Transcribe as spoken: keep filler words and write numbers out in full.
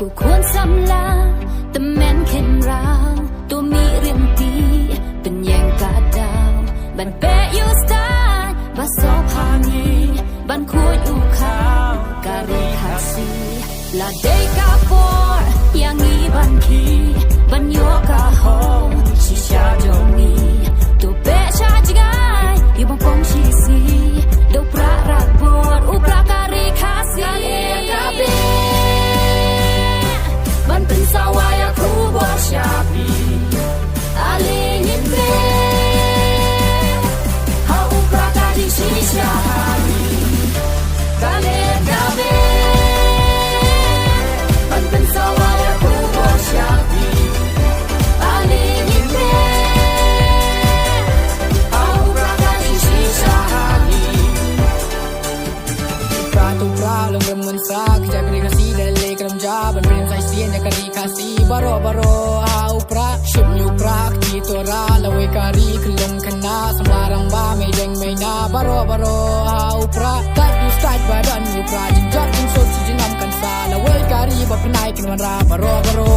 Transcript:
Ko khun samla, tymmen khynraw, to mih ryntih, pynïeng ka daw, ban peit ïa u stad ba sop ha ngi, ban khuid u khaw ka ri Khasi. La dei ka por ïa ngi ban khie, ban ïoh ka hok shisha jong ngi. To peit sha jngai, ïa ba pom shisha, da u Prah Radbor, u Prah ka ri Khasi. Ka leh ka beh, ban pynsawa ïa ka khubor sha phi. Ale ngin beh ha u Prah ka jingshisha ha ngi. Ka leh ka beh, ban pynsawa ïa ka khubor sha phi. Ale ngin beh ha u Prah ka jingshisha ha ngi. Prah to Prah long rem ngan sa, ka jaitbynriew Khasi da leh kyrmen ja ban pynrem sa shisien ïa ka ri Khasi. Baroh baroh ha u Prah, shim ïa u Prah, kti to Prah, lawei ka ri ka long khynnah, samla rangbah, meideng meina. Baroh baroh ha u Prah, tat u stait ba don ïa u Prah, jingjar jingsur shi junom kan sa, lawei ka ri ba pynai kin wanrah. Baroh baroh